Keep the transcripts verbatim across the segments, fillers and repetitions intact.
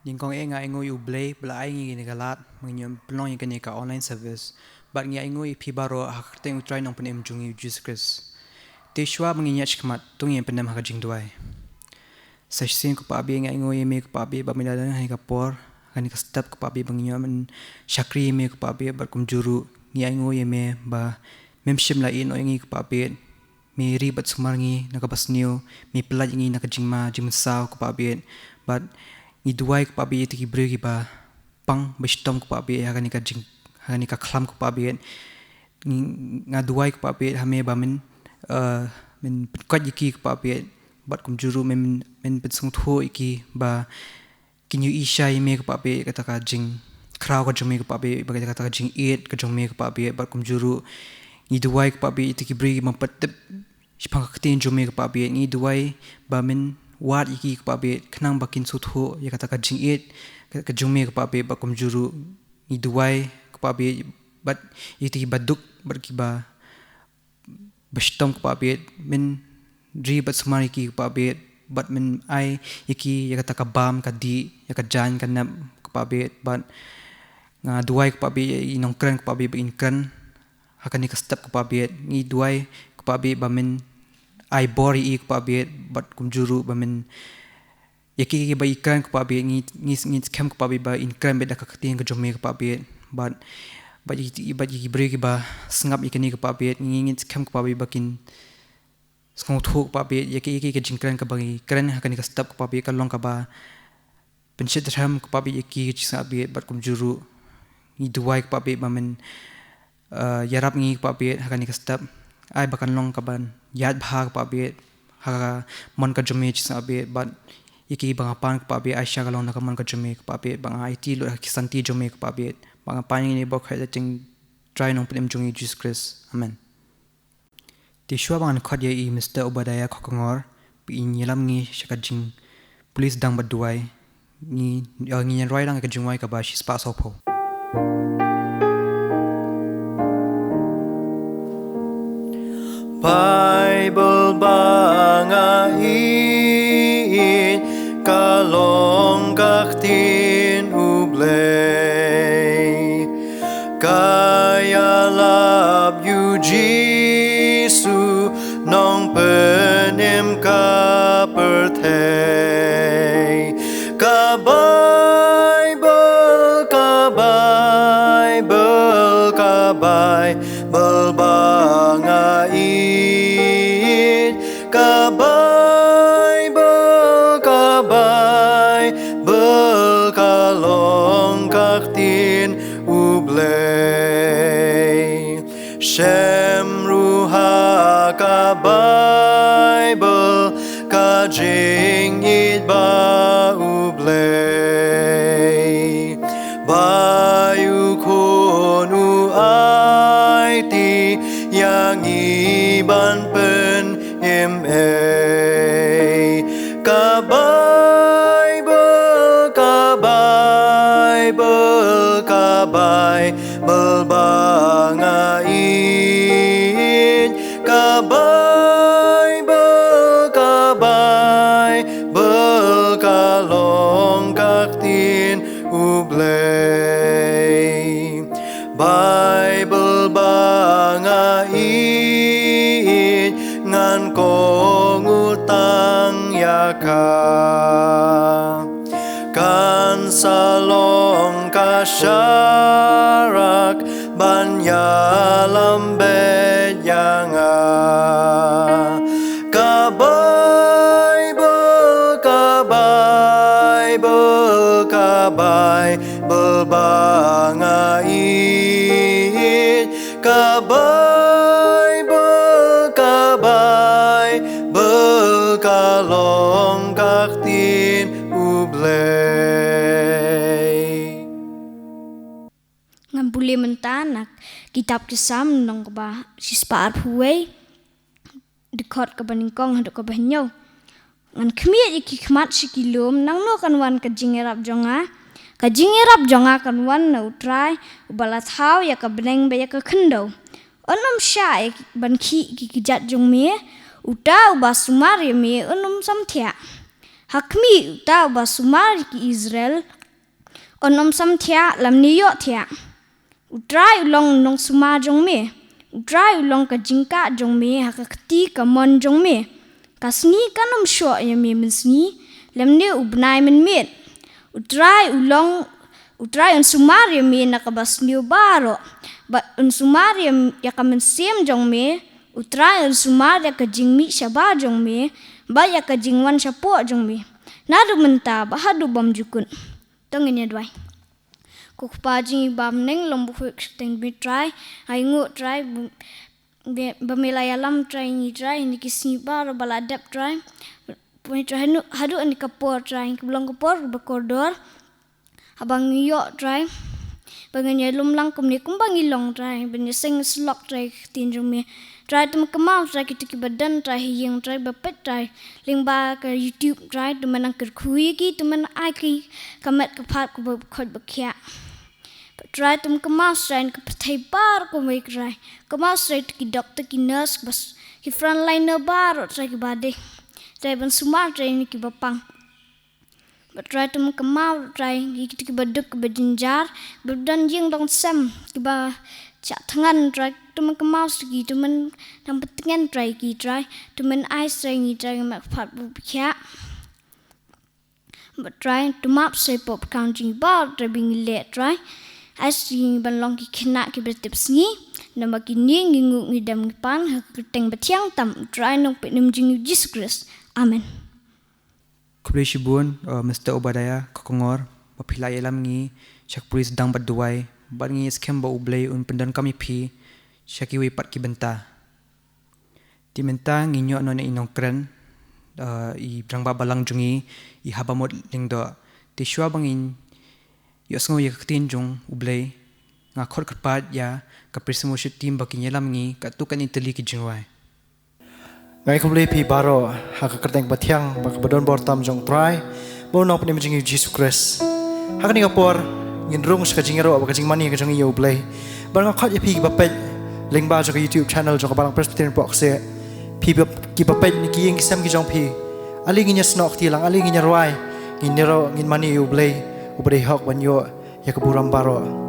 Nyngkong eh nga ainguh ïa U Blei ba la ai ngi kane ka lad ba ngin ïoh pynlong ïa kane ka online service. Bad nga ainguh ïa phi baroh ha ka kyrteng U Trai Nongpynim jong ngi U Jisu Khrist. Te shuwa ba ngin ïaid shakhmat, to ngin pyndem ha ka jingduwai. Sa shisien ko Kpa Baieit, nga ainguh ïa me ko Kpa Baieit ba me la don ha kane ka por, ha kane ka step ko Kpa Baieit ba ngin ïoh ban shakri ïa me ko Kpa Baieit, bad kumjuh ruh nga ainguh ïa me ba mem shym la ïehnoh ïa ngi ko Kpa Baieit. Me ri bad sumar ïa ngi na kaba sniew, me pyllait ïa ngi na ka jingma jingmynsaw ko Kpa Baieit. Bad ngi duwai ko Kpa Baieit ïa kita ki briew kiba pang ba shitom ko Kpa Baieit ha kane ka jing, ha kane ka khlam ko Kpa Baieit. Ngi, nga duwai ko Kpa Baieit ha me ba men, eh, men pynkhuid ïa ki ko Kpa Baieit. Bad kumjuh ruh men, men pynsngewthuh ïa ki ba kin ïohi shai ïa me ko Kpa Baieit, kata ka jingkhraw ka jong me ko Kpa Baieit, bad kata ka jingïeit ka jong me ko Kpa Baieit. Bad kumjuh ruh ngi duwai ko Kpa Baieit ïa kita ki briew kiba pat tip shaphang ka ktien jong me ko Kpa Baieit, ngi duwai ba men wad ïa ki ko Kpa Baieit khnang ba kin sngewthuh ïa kata ka jingïeit ka, ka jong me ko Kpa Baieit. Bad kumjuh ruh ngi duwai ko Kpa Baieit bad ïa kita kiba duk bad kiba ba shitom ko Kpa Baieit, men ri bad sumar ïa ki ko Kpa Baieit, bad men ai ïa ki ïa kata ka bam ka dih, ïa ka jaiñ ka nep ko Kpa Baieit. Bad nga duwai ko Kpa Baieit ïa i nongkren ko Kpa Baieit ba in kren ha kane ka step ko Kpa Baieit. Ngi duwai ko Kpa Baieit ba men ai bor ïa i ko Kpa Baieit, bad kumjuh ruh ba men ïa ki, ki ba i kren ko Kpa Baieit, ngi, ngi, ngi skhem ko Kpa Baieit ba in kren beit da ka ktien ka jong me ko Kpa Baieit. Bad, bad ïa ki, bad ïa ki briew kiba sngap ïa kane ko Kpa Baieit, ngi, ngi skhem ko Kpa Baieit ba kin sngewthuh ko Kpa Baieit ïa ki, ïa ki ka jingkren kaba ngi kren ha kane ka step ko Kpa Baieit ka long kaba pynshitrhem ko Kpa Baieit ïa ki ka jingsngap Baieit. Bad kumjuh ruh ngi duwai ko Kpa Baieit ba men eh, ïarap ngi ko Kpa Baieit ha kane ka step. Ai ba kan long kaban ïaid bha ko Kpa Baieit ha ka mon ka jong me jingsngap Baieit, bad ïa ki ba nga pan ko Kpa Baieit ai sha ka long na ka mon ka jong me ko Kpa Baieit, ba nga aiti lut ha ki santi jong me ko Kpa Baieit. Ba nga pan ïa kine baroh ha ka kyrteng U Trai Nongpynim jong ngi U Jisu Khrist. Amen. Te shuwa ba ngan khot ïa i Mister Obadiah Khokongor ba in ïalam ngi sha ka jingpule sdang bad duwai, ngi, eh, ngin ïa rwai lang ka jingduwai kaba shispah sawphew. Baibl ba nga ïeit ka long ka ktien U Blei. Ka ïalap ïa u Jisu Nongpynim ka pyrthei. Ka Baibl, ka Baibl, ka Baibl ba nga ïeit. Ka Baibl, ka Baibl ka long ka ktien U Blei. Shem ruh ha ka Baibl ka jingïeit ba U Blei. Ba u Khun u aiti ïa ngi ban pyn im ei. Ka Baibl, ka Baibl, ka Baibl ba nga ïeit. Ka Baibl, ka Baibl ka long ka ktien U Blei. Baibl ba nga ïeit ngan kohnguh tang ïa ka. Kan sa long ka sharak ban ïalam beit ïa nga. Ka Baibl, ka Baibl, ka Baibl ba nga ïeit. Ka Baibl, ka Baibl ka long ka ktien U Blei. Ngan pule mynta na kitab ki Salm, lynnong kaba shispah arphew wei, dkhot kaba nyngkong haduh kaba hynñiew. Ngan khmied ïa ki khmat sha ki lum, nangno kan wan ka jingïarap jong nga? Ka jingïarap jong nga kan wan na U Trai, uba la thaw ïa ka bneng bad ïa ka khyndew. Un ym shah ïa ki ban khih ki kjat jong me, uta uba sumar ïa me un ym samthiah. Ha khmih, uta uba sumar ïa ki Israel Un ym sam thiah lymne ïoh thiah. U Trai u long u nongsumar jong me. U Trai u long ka jingkah jong me ha ka kti kamon jong me. Ka sngi kan ym shoh ïa me mynsngi lymne u bnai mynmiet. U Trai u long, u Trai un sumar ïa me na kaba sniew baroh. Bad un sumar ïa, ïa ka mynsiem jong me. U Trai un sumar ïa ka jingmih shabar jong me bad ïa ka jingwan shapoh jong me, naduh mynta bad haduh bymjukut. To ngin ïa duwai. Ko Kpa jong ngi ba ha bneng, long bakhuid ka kyrteng jong me Trai. Ai nguh Trai ba me la ïalam Trai ïa ngi Trai ha kine ki sngi baroh ba la dep Trai. Ba me Trai haduh, haduh ha kane ka por Trai, kaba long ka por ba kordor. Haba ngi ïoh Trai ba ngin ïalum lang kumne kumba ngi long Trai, ba ngin ïaseng syllok Trai ïa ka ktien jong me. Trai to me kynmaw Trai kito kiba don Trai ha ïing Trai ba peit Trai lyngba ka YouTube Trai, to me nang kyrkhu ïa ki, to me nang ai ki ka met ka phad kaba khot ba khiah. Bad Trai to me kynmaw Trai ïa ka pyrthei baroh kawei Trai. Kynmaw Trai to ki doktor ki nurse bad ki frontliner baroh Trai kiba dei. Trai ban sumar Trai ïa kiba pang. Bad Trai to me kynmaw Trai ïa kito kiba duk kiba jynjar, ba don ïing don sem, kiba shah thngan Trai, to me kynmaw Trai ïa ki, to me nang pyntngen Trai ïa ki Trai, to me ai Trai ïa ngi Trai ka met ka phad ba khiah. Bad Trai to map Trai pop kan jingbaroh Trai ba ngi leh Trai. Ai Trai ïa ngi ban long ki khynnah kiba tip sngi. Namar kine ngi nguh ngi dem ngi pan ha ka kyrteng ba thiang tam Trai Nongpynim jong ngi Jisu Khrist. Amen. Khublei shibun, uh, Mister Obadiah, ka kongor, ba phi la ïalam ngi sha ka pule sdang bad duwai, bad ngi skhem ba U Blei un pyndonkam ïa phi sha kiwei pat ki bynta. Te mynta ngin ïoh noh na i nongkren, uh, i rangbah balang jong ngi, i Habamut Lyngdoh. Te shuwa ba ngin ïohsngew ïa ka ktien jong U Blei, nga khot kyrpad ïa ka praise and worship team ba kin ïalam ngi katto katne tylli ki jingrwai. Nga ai khublei ïa phi baroh ha ka kyrteng ba thiang bad kaba don bor tam jong U Trai bad U Nongpynim jong ngi Jisu Khrist. Ha kane ka por ngin rung sha ka jingïaroh bad ka jingmane ka jong ngi ïa U Blei. Bad nga khot ïa phi kiba peit lyngba jong ka YouTube channel jong ka Balang Presbyterian Pohkseh, phi ba, kiba peit na ki ïing ki sem ki jong phi, ale ngin ïasnoh kti lang, ale ngin ïarwai, ngin ïaroh, ngin mane ïa U Blei uba dei hok ban ïoh ïa ka burom baroh.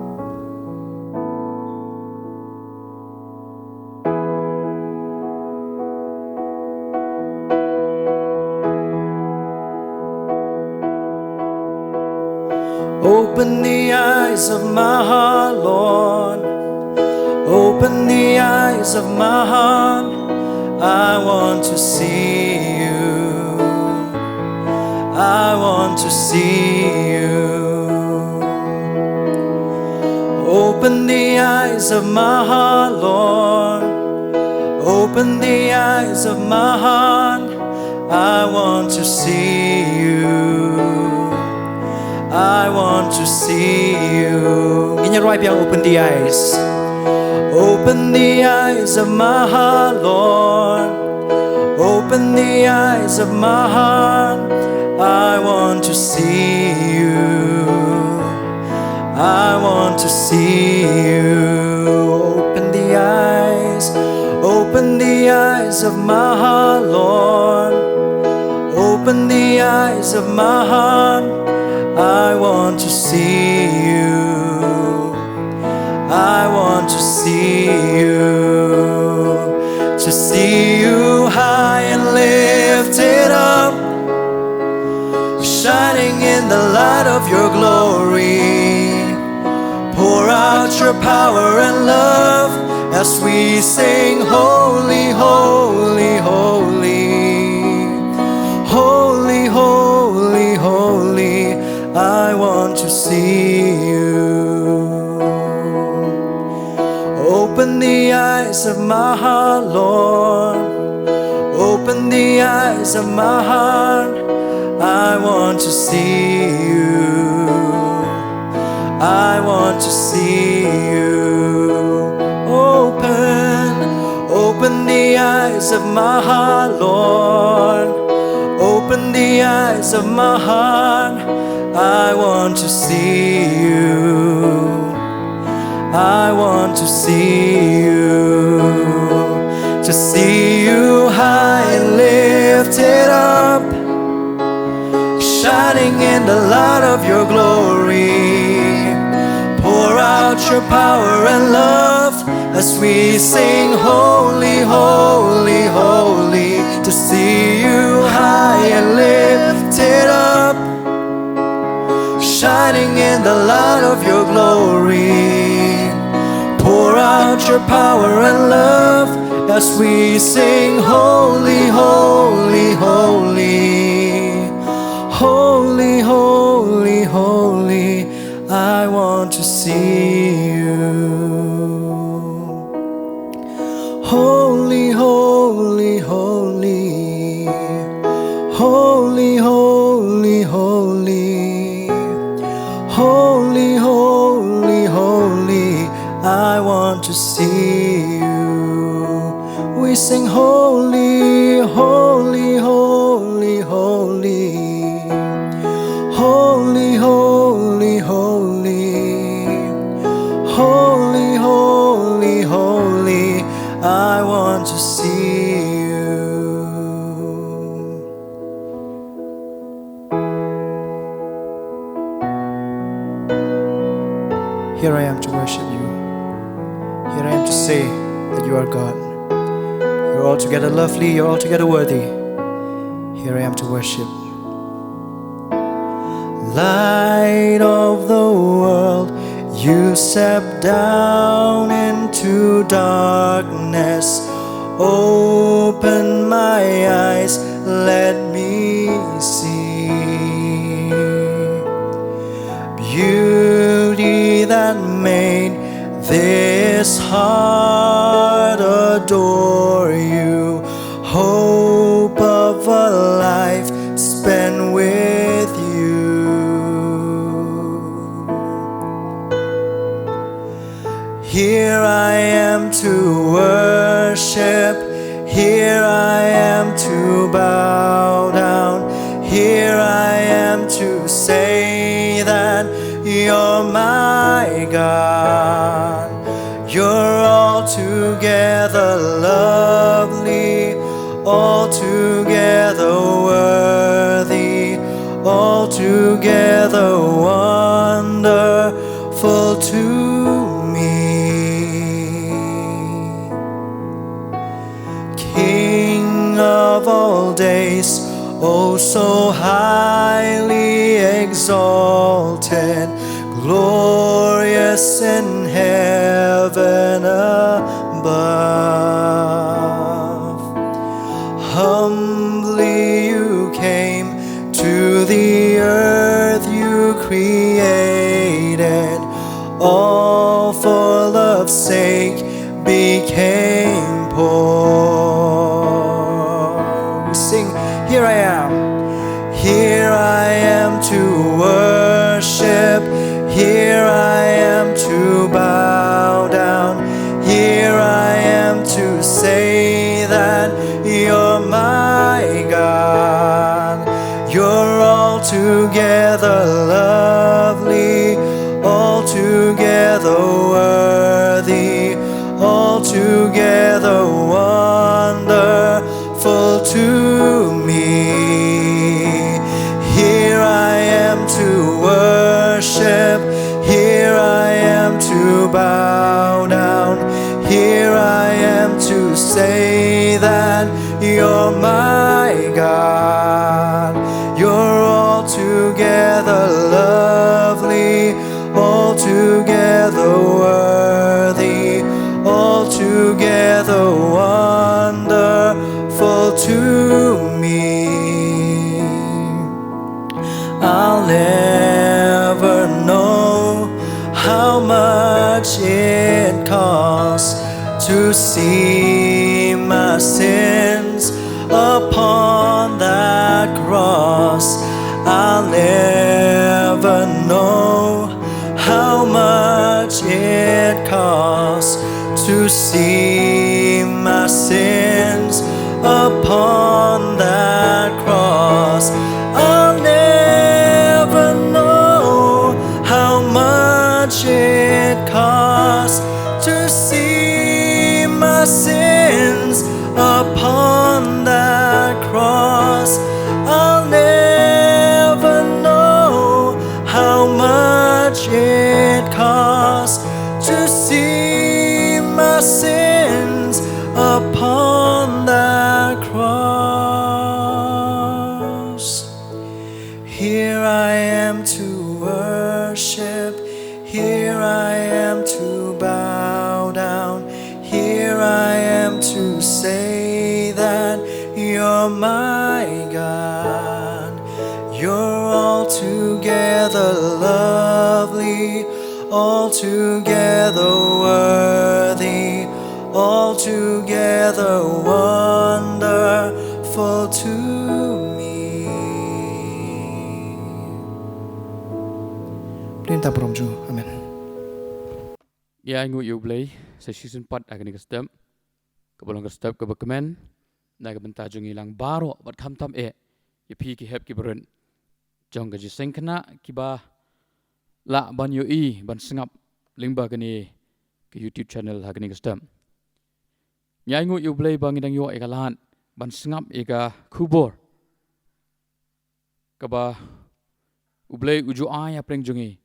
Open the eyes of my heart, Lord. Open the eyes of my heart. I want to see you. I want to see you. Open the eyes of my heart, Lord. Open the eyes of my heart. I want to see you. I want to see you. Ngin ïarwai biang, open the eyes. Open the eyes of my heart, Lord. Open the eyes of my heart. I want to see you. I want to see you. Open the eyes. Open the eyes of my heart, Lord. Open the eyes of my heart. I want to see you. I want to see you. To see you high and lifted up, shining in the light of your glory. Pour out your power and love as we sing, "Holy, holy, holy. Holy, holy, holy. I want to see you." Open the eyes of my heart, Lord. Open the eyes of my heart. I want to see you. I want to see you. Open, open the eyes of my heart, Lord. Open the eyes of my heart. I want to see you. I want to see you. To see you high and lifted up, shining in the light of your glory. Pour out your power and love as we sing, "Holy, holy, holy," to see you high and lifted up, shining in the light of your glory. Pour out your power and love as we sing, "Holy, holy, holy, holy, holy, holy." I want to see you. Holy, holy, holy. Holy, holy, holy. Holy, holy, holy. I want to see you. We sing, "Holy, holy, holy, holy." Holy, holy, holy. Holy, holy, holy. I want to see you. Here I am to worship you. Here I am to say that you are God. You're altogether lovely, you're altogether worthy. Here I am to worship. Light of the world, you step down into darkness. Open my eyes, let me see beauty that made this heart adore you. Hope of a life spent with you. Here I am to worship. Here I am to bow down. Here I am to say that you're my God. You're altogether lovely, altogether worthy, altogether wonderful to me. King of all days, oh so highly exalted, glorious in heaven above. Humbly you came to the earth you created, all for love's sake became poor. We sing, here I am. Here I am to worship. Here I am to bow down. Here I am to say that you're my God. You're altogether lovely, altogether worthy, altogether wonderful to me. Here I am to worship, here I am to bow down, here I am to say that you're my God. You're altogether lovely, altogether worthy, altogether wonderful to me. I'll never know how much it costs to see my sins upon that cross. I'll never know how much it costs to see my sins upon that cross. I'll never know how much it costs to see my sins upon that cross. I'll never know how much it costs Here I am to worship. Here I am to bow down. Here I am to say that you're my God. You're altogether lovely, altogether worthy, altogether wonderful to me. Pdeng ta burom ju. Amen. Ïa, ai nguh ïa U Blei sa shisien pat ha kane ka step, kaba long ka step kaba kmen na ka bynta jong ngi lang baroh, bad khamtam eh ïa phi ki hep ki barit jong ka jingïaseng khynnah kiba lah ban ïohi ban sngap lyngba kane ka YouTube channel ha kane ka step. Ngi ai nguh ïa U Blei ba ngi dang ïoh ïa ka lad ban sngap ïa ka khubor kaba U Blei u ju ai ha pdeng jong ngi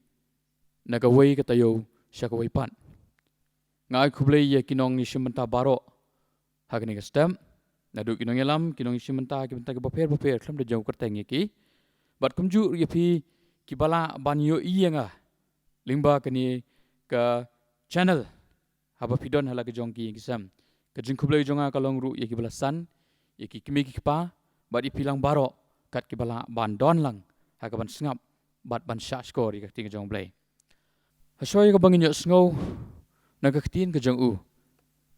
na kawei ka taïew sha kawei pat. Nga ai khublei ïa ki nongïashim bynta baroh ha kane ka step, naduh ki nongïalam, ki nongïashim bynta ki bynta kiba pher bapher, khlem da jong kyrteng ïa ki. Bad kumjuh ruh ïa phi kiba lah ban ïohi ïa nga lyngba kane ka channel, haba phi don ha la ka jong ki ïing ki sem. Ka jingkhublei jong nga ka long ruh ïa kiba la san, ïa ki kmie ki kpa, bad ïa phi lang baroh kat kiba lah ban don lang ha kaban sngap bad ban shahshkor ïa ka ktien ka jong U Blei. Hashwa ïa kaba ngin ïohsngew na ka ktien ka jong U,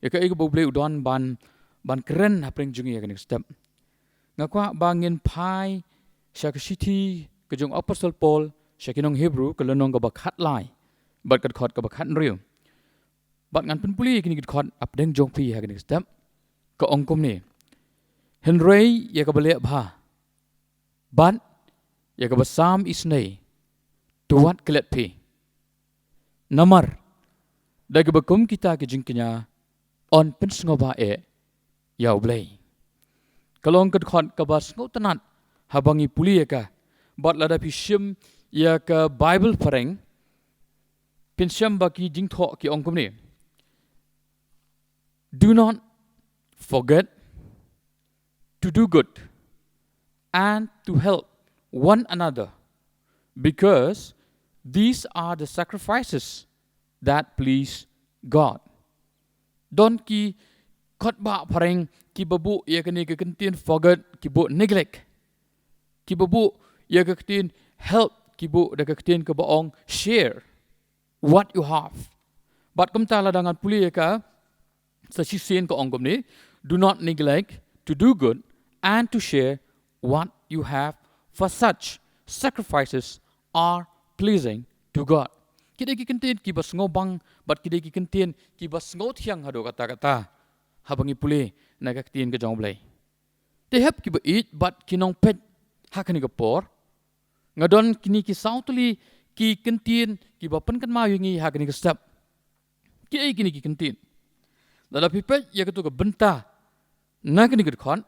ïa kaei kaba U Blei u don ban, ban kren ha pdeng jong ngi ha kane ka step, nga kwah ba ngin phai sha ka shithi ka jong u Apostol Paul sha ki nong Hebru, ka lynnong kaba khatlai bad ka dkhot kaba khathynriew. Bad ngan pynpule ïa kine ki dkhot ha pdeng jong phi ha kane ka step. Ka ong kumne: Hynrei ïa kaba leh bha bad ïa kaba sam isynei, to wat klet phi. Namar da kiba kum kita ki jingkñia yn pynsngewbha eh ïa U Blei. Ka long ka dkhot kaba sngewtynnat haba ngi pule ïa ka. Bad lada phi shim ïa ka Baibl phareng, phin shem ba ki jingthoh ki ong kumne: Do not forget to do good and to help one another, because these are the sacrifices that please God. Don ki khot ba phareng kiba buh ïa kane ka ktien forget, ki buh neglect. Kiba buh ïa ka ktien help, ki buh da ka ktien kaba ong share what you have. Bad kumta lada ngan pule ïa ka sa shisien ka ong kumne: Do not neglect to do good and to share what you have, for such sacrifices are pleasing to God. Ki dei ki ktien kiba sngewbang bad ki dei ki ktien kiba sngewthiang haduh katta katta haba ngi pule na ka ktien ka jong U Blei. Te hep kiba ïeit bad ki nongpeit ha kane ka por, nga don kine ki saw tylli ki ktien kiba pynkynmaw ïa ngi ha kane ka step. Kiei kine ki ktien? Lada phi peit ïa kato ka bynta na kane ka dkhot,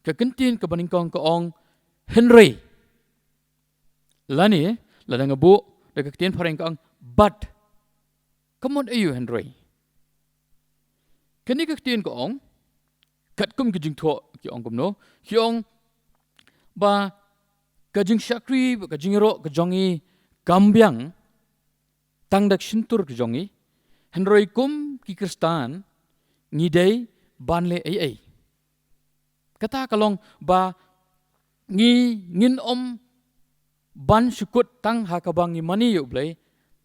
ka ktien kaba nyngkong ka ong hynrei, lane lada nga buh da ka ktien phareng ka ong but. Ka mut aïu hynrei? Kane ka ktien ka ong, katkum ki jingthoh ki ong kumno, ki ong ba ka jingshakri, ka jingïaroh ka jong ngi kam biang tang da ka shyntur ka jong ngi, hynrei kum ki Khristan ngi dei ban leh ei ei. Kata ka long ba ngi, ngin ym ban shu kut tang ha kaba ngi mane ïa U Blei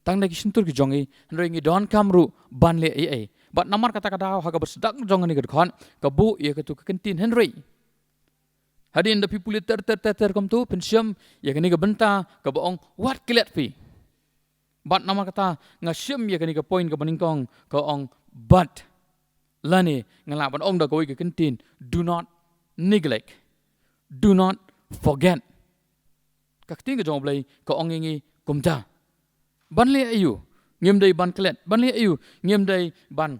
tang da ki shyntur ki jong ngi, hynrei ngi donkam ruh ban leh ei ei. Bad namar kata ka daw ha kaba sdang jong kane ka dkhot ka buh ïa kato ka ktien hynrei. Hadien da phi pule ter ter ter ter kumto, phin shem ïa kane ka bynta kaba ong wat klet phi. Bad namar kata nga shem ïa kane ka point kaba nyngkong ka ong but. Lane nga lah ban ong da kawei ka ktien, do not neglect, do not forget. Ka ktien ka jong U Blei ka ong ïa ngi kumta. Ban leh aïu? Ngim dei ban klet. Ban leh aïu? Ngim dei ban,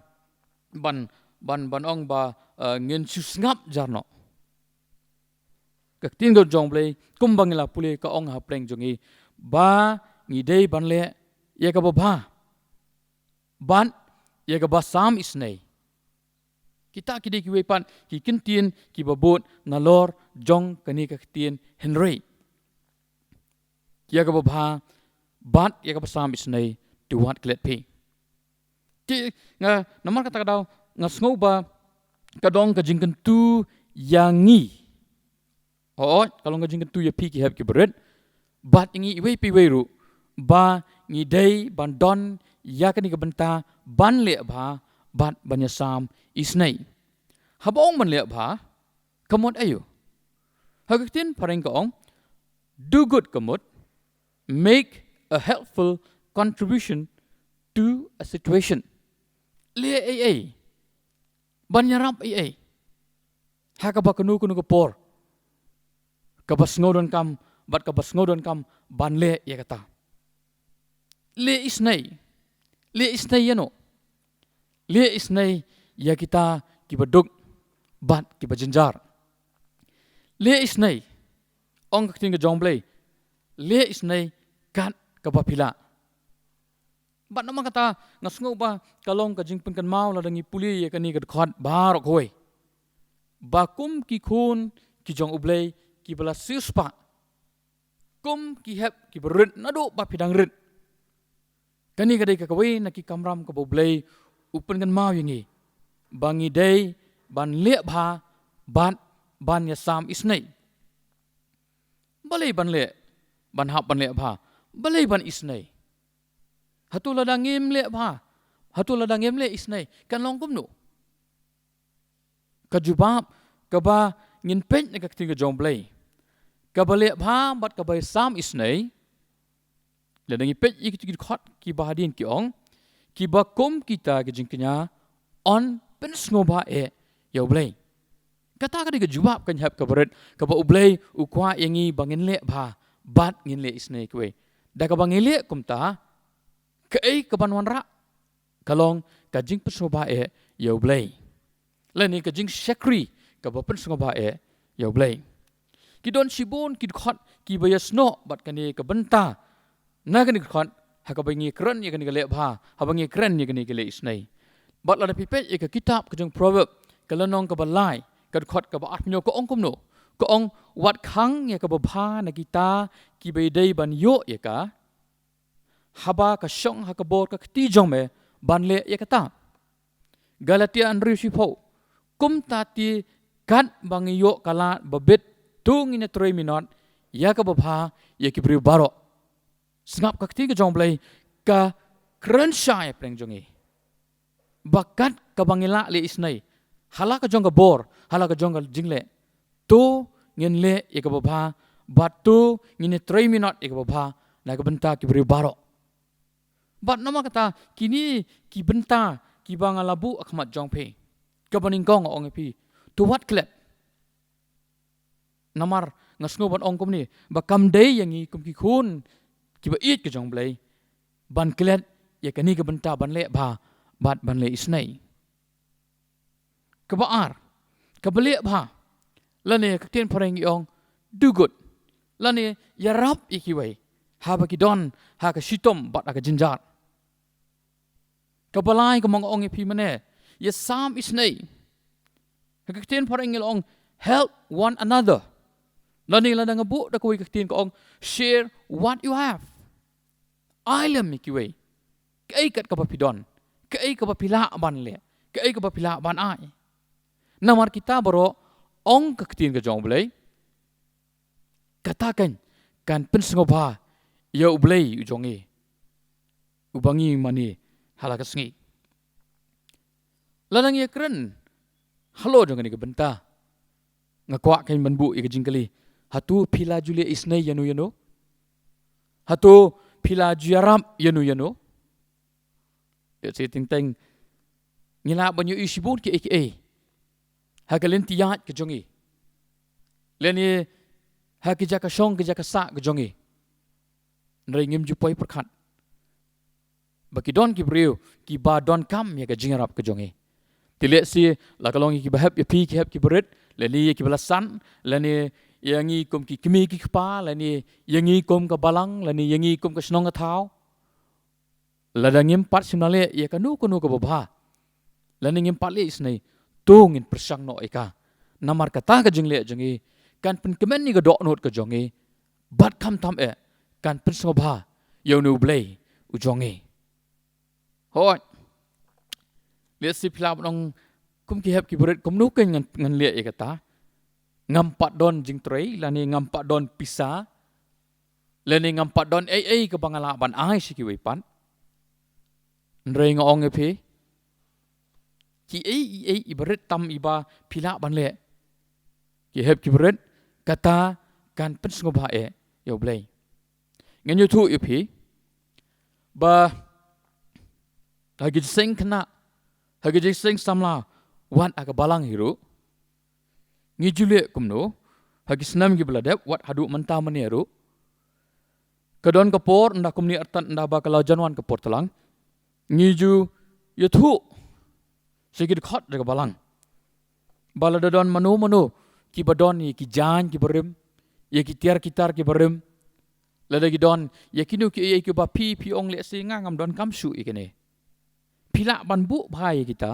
ban, ban, ban ong ba, eh, ngin shu sngap jar noh. Ka ktien ka jong U Blei kumba ngi la pule ka ong ha pdeng jong ngi ba ngi dei ban leh ïa kaba bha bad ïa kaba sam isynei. Kita ki dei kiwei pat ki ktien kiba bud nalor jong kane ka ktien hynrei. ïa kaba bha bad ïa kaba sam isynei, to wat klet phi. Te nga, namar kata ka daw, nga sngew ba ka long ka jingkyntu ïa ngi. Hooid, ka long ka jingkyntu ïa phi ki hep ki barit bad ïa ngi iwei pa iwei ruh, ba ngi dei ban don ïa kane ka bynta ban leh bha bad ban ïasam isynei. Haba ong ban leh bha, ka mut aïu? Ha ka ktien phareng ka ong, do good ka mut, make a helpful contribution to a situation. Leh ei ei, ban ïarap ei ei ha kaba kano kano ka por kaba sngewdonkam, bad kaba sngewdonkam ban leh ïa kata. Leh isynei. Leh isynei ïano? Leh isynei ïa kita kiba duk bad kiba jynjar. Leh isynei, ong ka ktien ka jong U Blei, leh isynei kat kaba phi lah. Bad namar kata, nga sngew ba ka long ka jingpynkynmaw lada ngi pule ïa kane ka dkhot baroh kawei, ba kum ki khun ki jong U Blei kiba la siewspah, kum ki hep kiba rit naduh ba phi dang rit, kane ka dei ka kawei na ki kamram kaba U Blei u pynkynmaw ïa ngi, ba ngi dei ban leh bha bad ban ïasam isynei. Balei ban leh, ban hap ban leh bha? Balei ban isynei? Hato lada ngim leh bha, hato lada ngim leh isynei, kan long kumno? Ka jubab kaba ngin peit na ka ktien ka jong U Blei, kaba leh bha bad kaba ïasam isynei, lada ngi peit ïa ki dkhot kiba hadien ki ong, kiba kum kita ki jingkñia yn pynsngewbha eh ïa U Blei. Kata ka dei ka jubab ka ñiah kaba rit kaba U Blei u kwah ïa ngi ba ngin leh bha bad ngin leh isynei kiwei. Da kaba ngi leh kumta, kaei kaban wanrah? Ka long ka jingpynsngewbha eh ïa U Blei, lane ka jingshakri kaba pynsngewbha eh ïa U Blei. Ki don shibun ki dkhot kiba ïasnoh bad kane ka bynta na kane ka dkhot, ha kaba ngi kren ïa kane ka leh bha, haba ngi kren ïa kane ka leh isynei. Bad lada phi peit ïa ka kitab ka jong Proverb, ka lynnong kaba lai, ka dkhot kaba arphew hynñiew, ka ong kumno? Ka ong, wat khang ïa kaba bha na kita kiba ïadei ban ïoh ïa ka, haba ka shong ha ka bor ka kti jong me ban leh ïa kata. Galatia hynriew shiphew, kumta te katba ngi ïoh ka lad ba bit, to ngin ïatrei minot ïa kaba bha ïa ki briew baroh. Sngap ka ktien ka jong U Blei ka kren shai ha pdeng jong ngi, ba kat kaba ngi lah leh isynei, ha la ka jong ka bor, ha la ka jong ka jingleh, to ngin leh ïa kaba bha, bad to ngin ïatrei minot ïa kaba bha na ka bynta ki briew baroh. Bad namar kata, kine ki bynta kiba nga la buh ha khmat jong phi, kaba nyngkong nga ong ïa phi, to wat klet. Namar nga sngew ban ong kumne, ba kam dei ïa ngi kum ki khun kiba ïeit ka jong U Blei ban klet ïa kane ka bynta ban leh bha bad ban leh isynei. Kaba ar, kaba leh bha, lane ka ktien phareng i ong, do good, lane ïarap ïa kiwei haba ki don ha ka shitom bad ha ka jynjar. Kaba lai, kumba nga ong ïa phi mynne, ïasam isynei. Ha ka ktien phareng i ong, help one another. Lane lada nga buh da kawei ka ktien ka ong, share what you have. Ai lem ïa kiwei kaei kat kaba phi don, kaei kaba phi lah ban leh, kaei kaba phi lah ban ai. Namar kita baroh, ong ka ktien ka jong U Blei, kata kan, kan pynsngewbha ïa U Blei u jong ngi, uba ngi mane ha la ka sngi. Lada ngi ïakren halor jong kane ka bynta, nga kwah kan ban buh ïa ka jingkylli, hato phi la ju leh isynei ïano ïano? Hato phi la ju ïarap ïano ïano? Ïa, shi teng teng ngi lah ban ïohi shibun kiei kiei ha ka lynti ïaid ka jong ngi, lane ha ki jaka shong ki jaka sah ka jong ngi. Hynrei ngim ju poi pyrkhat ba ki don ki briew kiba donkam ïa ka jingïarap ka jong ngi. Te lehse la ka long ïa kiba hep ïa phi, ki hep kiba rit, lane ïa kiba la san, lane ïa ngi kum ki kmie ki kpa, lane ïa ngi kum ka balang, lane ïa ngi kum ka shnong ka thaw. Lada ngim pat shym la leh ïa kano kano kaba bha, lane ngim pat leh isynei, to ngin pyrshang noh ïa ka. Namar kata ka jingleh jong ngi kan pynkmen ïa ka dohnud ka jong ngi, bad khamtam eh kan pynsngewbha ïa une U Blei u jong ngi. Hooid. Lehse phi lah ban ong kum ki hep ki barit kumno kein ngan, ngan leh ïa kata. Ngam pat don jingtrei, lane ngam pat don pisa, lane ngam pat don ei ei kaba nga lah ban ai sha kiwei pat. Hynrei nga ong ïa phi, kiei kiei i barit tam iba phi lah ban leh, ki hep ki barit, kata kan pynsngewbha eh ïa U Blei. Ngan ïathuh ïa phi ba ha ki jingïaseng khynnah, ha ki jingïaseng samla, wat ha ka balang hi ruh, ngi ju leh kumno ha ki snem kiba la dep, wat haduh mynta mynne ruh. Ka don ka por ynda kumne artat ynda ba ka la jan wan ka por tlang, ngi ju ïathuh sha ki dkhot jong ka balang ba lada don mano mano kiba don ïa ki jaiñ kiba rim, ïa ki tiar ki tar kiba rim, lada ki don ïa kino kiei kiei kiba phi, phi ong lehse nga ngam donkam shuh ïa kine, phi lah ban buh bha ïa kita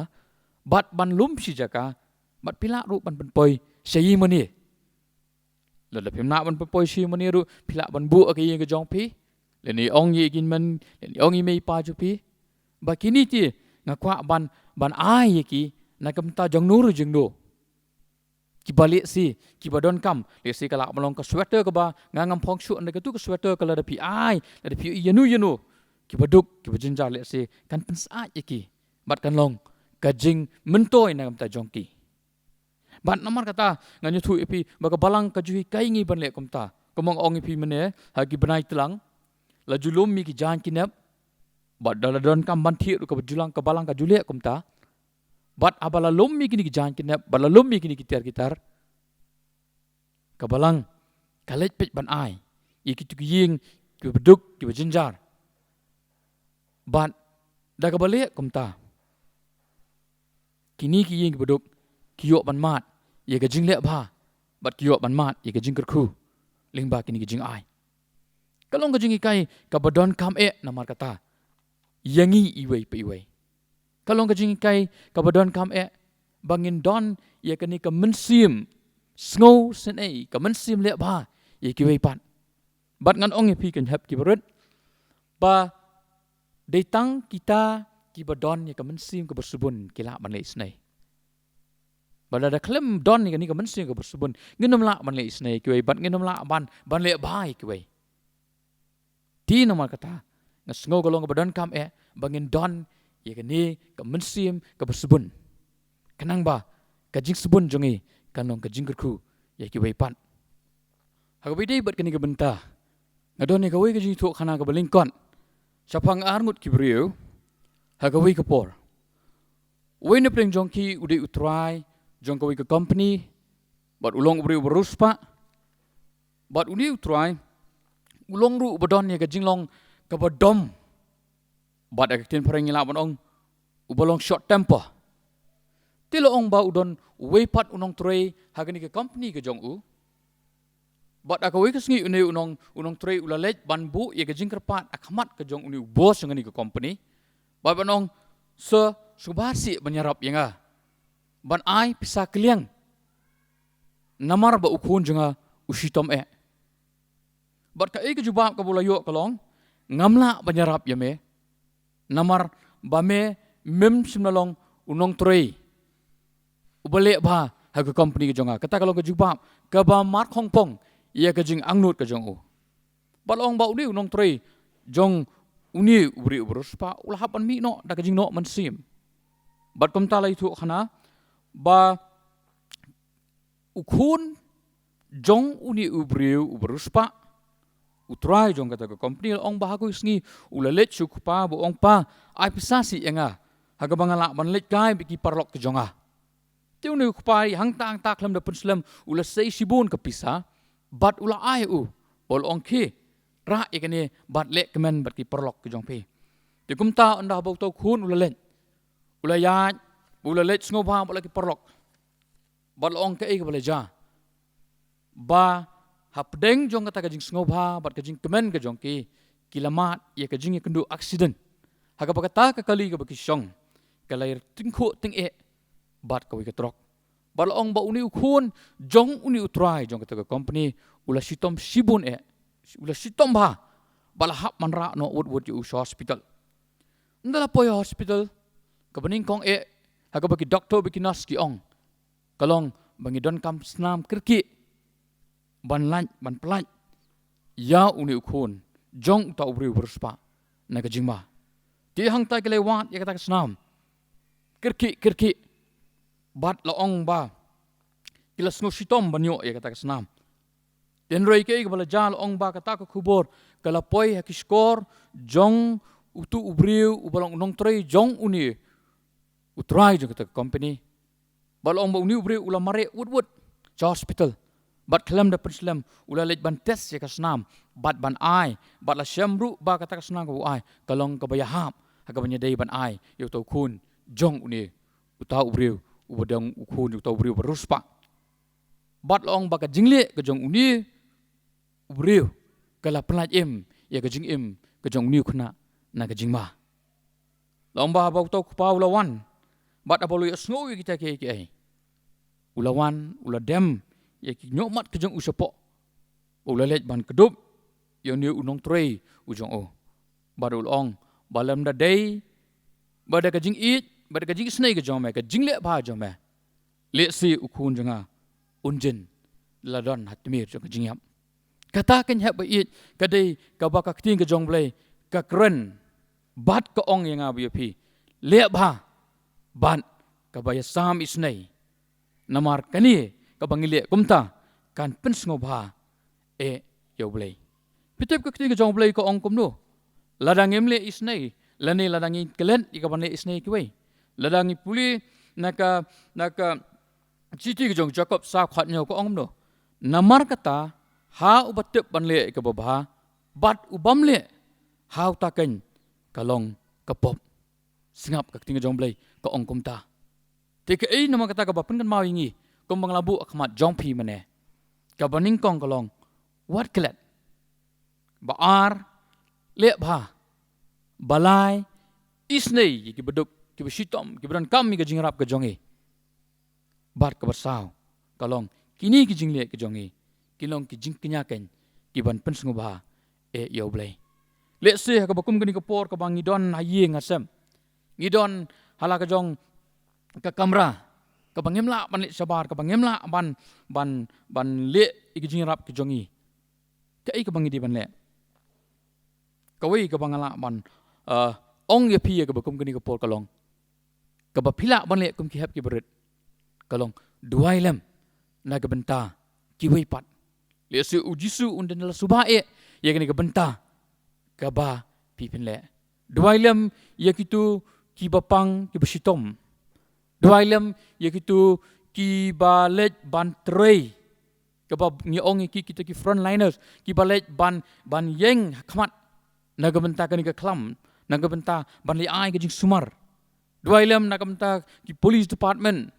bad ban lum shi jaka, bad phi lah ruh ban pynpoi sha i mane. Lada phim lah ban pynpoi sha i mane ruh, phi lah ban buh ha ka ïing ka jong phi, lane ong ïa i hynmen, lane ong ïa i mei i pa jong phi, ba kine te nga kwah ban, ban ai ïa ki na ka bynta jongno ruh jongno. Kiba lehse, kiba donkam, lehse ka lah ban long ka sweater kaba nga ngam phong shuh, ynda katu ka sweater ka lada phi ai, lada phi ïano ïano kiba duk, kiba jynjar, lehse kan pynsyaid ïa ki bad kan long ka jingmyntoi na ka bynta jong ki. Bad namar kata ngan ïathuh ïa phi ba ka balang ka ju hikai ngi ban leh kumta. Kumba nga ong ïa phi mynne, ha ki bnai tlang la ju lum ïa ki jaiñ ki nep, bad da la donkam ban thied ruh kaba ju lang, ka balang ka ju leh kumta. Bad haba la lum ïa kine ki jaiñ ki nep, bad la lum ïa kine ki tiar ki tar, ka balang ka leit peit ban ai ïa kitu ki ïing kiba duk, kiba jynjar. Bad da kaba leh kumta, kine ki ïing kiba duk ki ïoh ban mad ïa ka jingleh bha, bad ki ïoh ban mad ïa ka jingkyrkhu lyngba kine ki jingai. Ka long ka jinghikai kaba donkam eh namar kata ïa ngi iwei pa iwei. Ka long ka jinghikai kaba donkam eh ba ngin don ïa kane ka mynsiem sngewsynei, ka mynsiem leh bha ïa kiwei pat. Bad ngan ong ïa phi, ki hep ki barit, ba dei tang kita kiba don ïa ka mynsiem kaba sbun ki lah ban leh isynei. Ba lada khlem don ïa kane ka mynsiem kaba sbun, ngin ym lah ban leh isynei ïa kiwei, bad ngin ym lah ban, ban leh bha ïa kiwei. Te namar kata nga sngew ka long kaba donkam eh ba ngin don ïa kane ka mynsiem kaba sbun, khnang ba ka jingsbun jong ngi kan long ka jingkyrkhu ïa kiwei pat. Ha kaba ïadei bad kane ka bynta, nga don ïa kawei ka jingïathuhkhana kaba lyngkot shaphang arngut ki briew. Ha kawei ka por, uwei na pdeng jong ki u dei u trai jong kawei ka company, bad u long u briew uba riewspah. Bad une u trai u long ruh uba don ïa ka jinglong kaba dom, bad ha ka ktien phareng ngi lah ban ong uba long short temper. Te la ong ba u don uwei pat u nongtrei ha kane ka company ka jong u. Bad ha kawei ka sngi une u nong, u nongtrei u la leit ban buh ïa ka jingkyrpad ha khmat ka jong une u boss jong kane ka company, bad ban ong, "Sir, sngewbha sih ban ïarap ïa nga ban ai pisa kylliang, namar ba u khun jong nga u shitom eh." Bad kaei ka jubab kaba u la ïoh ka long, "Ngam lah ban ïarap ïa me, namar ba me mem shym la long u nongtrei uba leh bha ha ka company ka jong nga." Kata ka long ka jubab kaba markhongpong ïa ka jingangnud ka jong u. Bad la ong ba une u nongtrei jong une u briew uba riewspah u la hap ban mih noh da ka jingnoh mynsiem. Bad kumta la ïathuhkhana ba u khun jong une u briew uba riewspah, u trai jong kata ka company, la ong ba ha kawei ka sngi u la leit sha u kpa bad u ong, "Pa, ai pisa sih ïa nga ha kaba nga lah ban leit kai bad ki paralok ki jong nga." Te une u kpa hangta hangta khlem da pynslem u la sei shibun ka pisa bad u la ai ïa u, bad u la ong, "Khie, rah ïa kane bad leh kmen bad ki paralok ki jong phi." Te kumta ynda ba uta u khun u la leit, u la ïaid, u la leit sngewbha bad la ki paralok. Bad la ong kaei kaba la jia, ba hapdeng jong kata ka jingsngewbha bad ka jingkmen ka jong ki, ki la mad ïa ka jingïakynduh accident, ha kaba kata ka kali kaba ki shong ka la ïatyngkhuh tyngeh bad kawei ka trok. Bad la ong ba une u khun jong une u trai jong kata ka company u la shitom shibun eh, u la shitom bha ba la hap ban rah noh wut wut ïa u sha hospital. Ynda la poi hospital, kaba nyngkong eh, ha kaba ki doktor bad ki nurse ki ong, ka long ba ngi donkam snam kyrkieh ban lait, ban pyllait ïa une u khun jong uta u briew ba riewspah na ka jingma. Te hangta ki la wad ïa kata ka snam kyrkieh kyrkieh, bad la ong ba ki la sngewshitom ban ïoh ïa kata ka snam. Hynrei kaei kaba la jia, la ong ba kata ka khubor ka la poi ha ki shkor jong utu u briew uba long u nongtrei jong une u trai jong kata ka company. Bad la ong ba une u briew u la mareh wut wut sha hospital. Bad khlem da pynslem, u la leit ban test ïa ka snam bad ban ai, bad la shem ruh ba kata ka snam kaba u ai ka long kaba ïahap ha kaba ngi dei ban ai ïa uta u khun jong une uta u briew uba dang u khun uta u briew ba riewspah. Bad la ong ba ka jingleh ka jong une u briew ka la pyllait im ïa ka jingim ka jong une u khynnah na ka jingma. La ong ba haba uta u kpa u la wan, bad haba u la ïohsngew ïa kita kiei kiei, u la wan, u la dem ïa ki ñiuhmat ka jong u shapoh, u la leit ban kdup ïa une u nongtrei u jong u. Bad u la ong ba lymda dei ba da ka jingïeit, ba da ka jingisnei ka jong me, ka jingleh bha jong me, lehse u khun jong nga un jin la don ha tmier jong ka jingïap. Kata ka hep ba ïeit ka dei kaba ka ktien ka jong U Blei ka kren bad ka ong ïa nga bad ïa phi, leh bha bad kaba ïasam isnei. Namar kane kaba ngi leh kumta kan pynsngewbha eh ïa U Blei. Phi tip ka ktien ka jong U Blei ka ong kumno? Lada ngim leh isnei, lane lada ngi klet ïa kaban leh isnei ïa kiwei, lada ngi pule na ka, na ka shithi ka jong u Jakob saw khat hynñiew ka ong kumno? Namar kata, ha uba tip ban leh ïa kaba bha bad u bym leh, ha uta keiñ ka long ka pop. Sngap, ka ktien ka jong U Blei ka ong kumta. Te kaei namar kata kaba pynkynmaw ïa ngi, kumba nga la buh ha khmat jong phi mynne? Kaba nyngkong ka long, wat klet. Ba ar, leh bha. Ba lai, isnei ïa kiba duk, kiba shitom, kiba donkam ïa ka jingïarap ka jong ngi. Bad kaba saw ka long, kine ki jingleh ki jong ngi ki long ki jingkñia keiñ kiban pynsngewbha eh ïa U Blei. Lehse ha kaba kum kane ka por kaba ngi don ha ïing ha sem, ngi don ha la ka jong ka kamra kaba ngim lah ban leit shabar, kaba ngim lah ban, ban, ban leh ïa ki jingïarap ki jong ngi. Kaei kaba ngi dei ban leh? Kawei kaba nga lah ban, eh, ong ïa phi ha kaba kum kane ka por ka long, kaba phi lah ban leh kum ki hep kiba rit, ka long, duwai lem na ka bynta kiwei pat. Lehse U Jisu un da la suba eh ïa kane ka bynta kaba phi phin leh. Duwai lem ïa kito kiba pang, kiba shitom. Duwai lem ïa kito kiba leit ban trei, kaba ngi ong ïa ki, kita ki frontliners, kiba leit ban, ban ïeng ha khmat na ka bynta kane ka khlam, na ka bynta ban leh ai ka jingsumar. Duwai lem na ka bynta ki police department.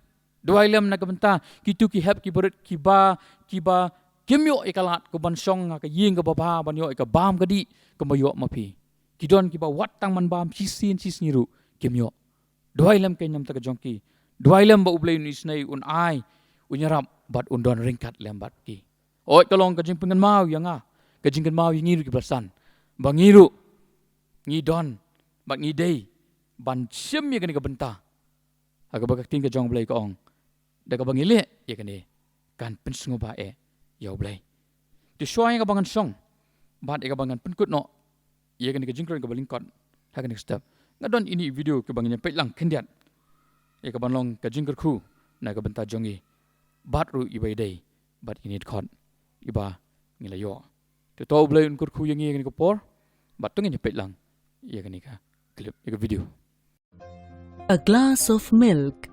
Duwai lem na ka bynta kito ki hep kiba rit kiba, kiba kim ïoh ïa ka lad ka ban shong ha ka ïing kaba bha, ban ïoh ïa ka bam ka dih kumba ïoh ma phi. Ki don kiba wat tang ban bam shisien shisngi ruh kim ïoh. Duwai lem keiñ na ka bynta ka jong ki. Duwai lem ba U Blei un isnei, un ai, un ïarap bad un don ryngkat lem bad ki. Hooid, ka long ka jingpynkynmaw ïa nga, ka jingkynmaw ïa ngi ruh kiba la san, ba ngi ruh ngi don bad ngi dei ban shim ïa kane ka bynta. Ha kaba ka ktien ka jong U Blei ka ong, da kaba ngi leh ïa kane kan pynsngewbha eh ïa U Blei. Te shuwa ïa kaba ngan shong bad ïa kaba ngan pynkut noh ïa kane ka jingkren kaba lyngkot ha kane ka step, nga don ine i video kaba ngin ïa peit lang khyndiat, ïa kaban long ka jingkyrkhu na ka bynta jong ngi bad ruh iba ïadei bad ine i dkhot iba ngi la ïoh. Te to U Blei un kyrkhu ïa ngi ïa kane ka por, bad to ngin ïa peit lang ïa kane ka clip, ïa ka video. A glass of milk.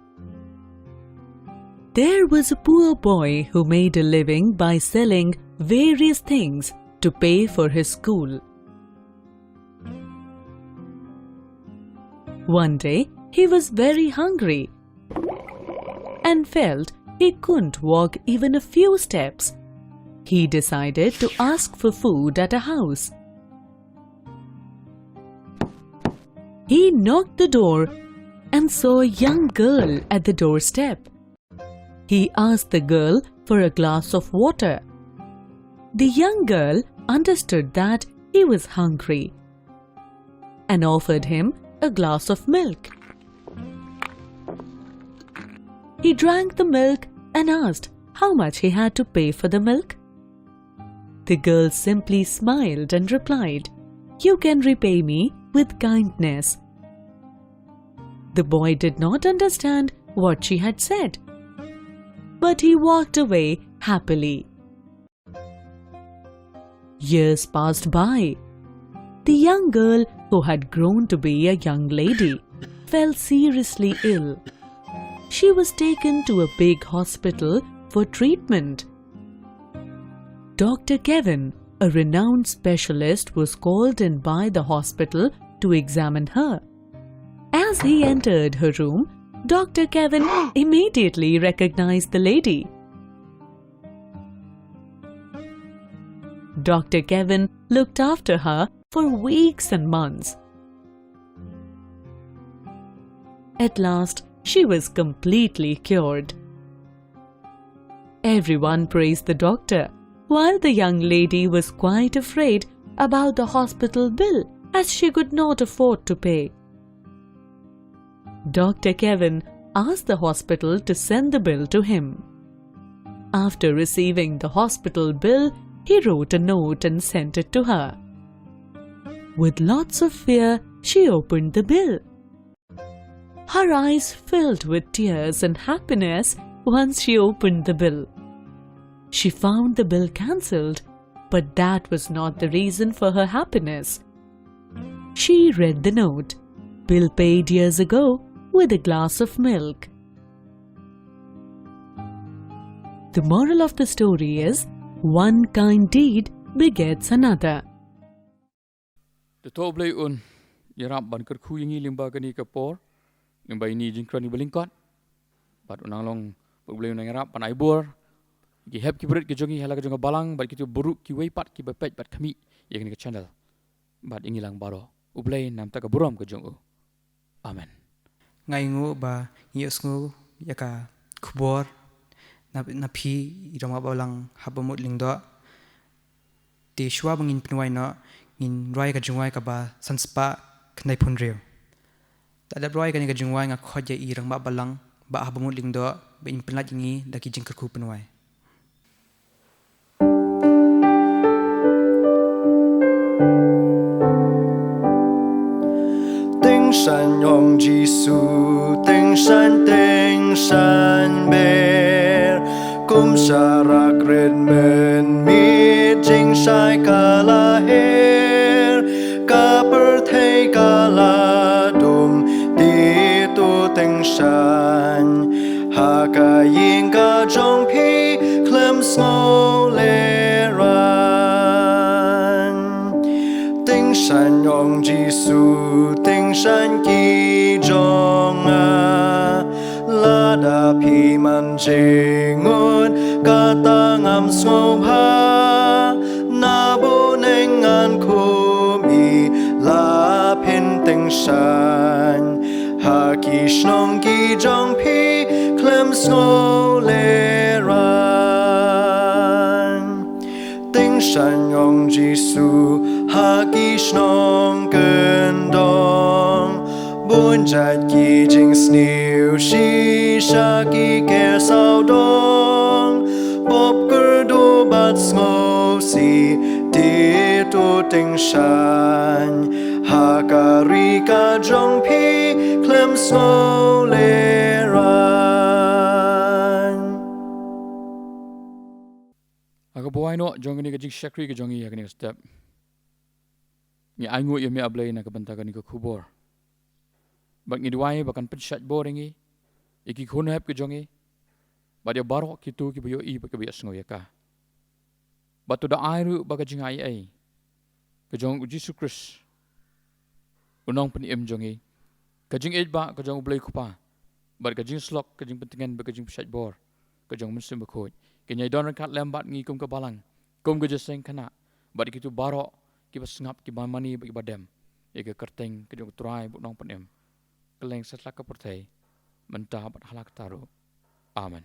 There was a poor boy who made a living by selling various things to pay for his school. One day, he was very hungry and felt he couldn't walk even a few steps. He decided to ask for food at a house. He knocked the door and saw a young girl at the doorstep. He asked the girl for a glass of water. The young girl understood that He was hungry and offered him a glass of milk. He drank the milk and asked how much he had to pay for the milk. The girl simply smiled and replied, "You can repay me with kindness." The boy did not understand what she had said, but he walked away happily. Years passed by. The young girl, who had grown to be a young lady, fell seriously ill. She was taken to a big hospital for treatment. Doctor Kevin, a renowned specialist, was called in by the hospital to examine her. As he entered her room, Doctor Kevin immediately recognized the lady. Doctor Kevin looked after her for weeks and months. At last, she was completely cured. Everyone praised the doctor, while the young lady was quite afraid about the hospital bill, as she could not afford to pay. Doctor Kevin asked the hospital to send the bill to him. After receiving the hospital bill, he wrote a note and sent it to her. With lots of fear, she opened the bill. Her eyes filled with tears and happiness once she opened the bill. She found the bill cancelled, but that was not the reason for her happiness. She read the note, "Bill paid years ago with a glass of milk." The moral of the story is, one kind deed begets another. Te to U Blei un ïarap ban kyrkhu ïa ngi lyngba kane ka por, lyngba ine i jingkren iba lyngkot. Bad un nang long ba U Blei un nang ïarap ban ai bor ïa ki hep ki barit ki jong ngi ha la ka jong ka balang, bad kito baroh kiwei pat kiba peit bad khmih ïa kane ka channel. Bad ïa ngi lang baroh, U Blei namar ka burom ka jong u. Amen. Nga ainguh ba ngi ïohsngew ïa ka khubor na, na phi i rangbah balang haba mut lyngdoh. Te shuwa ba ngin pynwai noh, ngin rwai ka jingwai kaba san spah khyndai phew hynriew. Da dep rwai kane ka jingwai, nga khot ïa i rangbah balang ba haba mut lyngdoh ba in pynlait ïa ngi da ki jingkyrkhu pynwai. Tyngshaiñ ong Jisu, tyngshaiñ, tyngshaiñ ber. Kum sharak rit mynmiet jingshai ka la her, ka pyrthei ka la dum, te to tyngshaiñ. Ha ka ïing ka jong phi khlem sngewlehraiñ. Tyngshaiñ ong Jisu, tyngshaiñ ki jong nga. Lada phi man jingmut kata ngam sngewbha, na bneng ngan khmih la phin tyngshaiñ. Ha ki shnong ki jong phi khlem sngewlehraiñ. Tyngshaiñ ong Jisu, ha ki shnong kyndong. Bun jait ki jingsniew shisha ki ker sawdong. Pop kyrduh bad sngewsih, te to tyngshaiñ. Ha ka ri ka jong phi khlem sngewlehraiñ. Ha kaba wai noh jong kane ka jingshakri ka jong ngi ha kane ka step, ngi ainguh ïa me A Blei na ka bynta kane ka khubor. Bad ngi duwai ba kan pynshait bor ïa ngi, ïa ki khun hep ka jong ngi, bad ïa baroh kito kiba ïohi bad kiba ïohsngew ïa ka. Bad to da ai ruh ba ka jingaiei ka jong u Jisu Khrist, u Nongpynim jong ngi, ka jingïeit ba ka jong U Blei Kpa, bad ka jingslok, ka jingpyntngen bad ka jingpynshait bor ka jong u Mynsiem Bakhuid, kin ïai don ryngkat lem bad ngi kum ka balang, kum ka jingïaseng khynnah, bad kito baroh kiba sngap, kiba mane bad kiba dem ïa ka kyrteng ka jong U Trai bad U Nongpynim, kylleng satlak ka pyrthei, mynta bad hala karta ruh. Amen.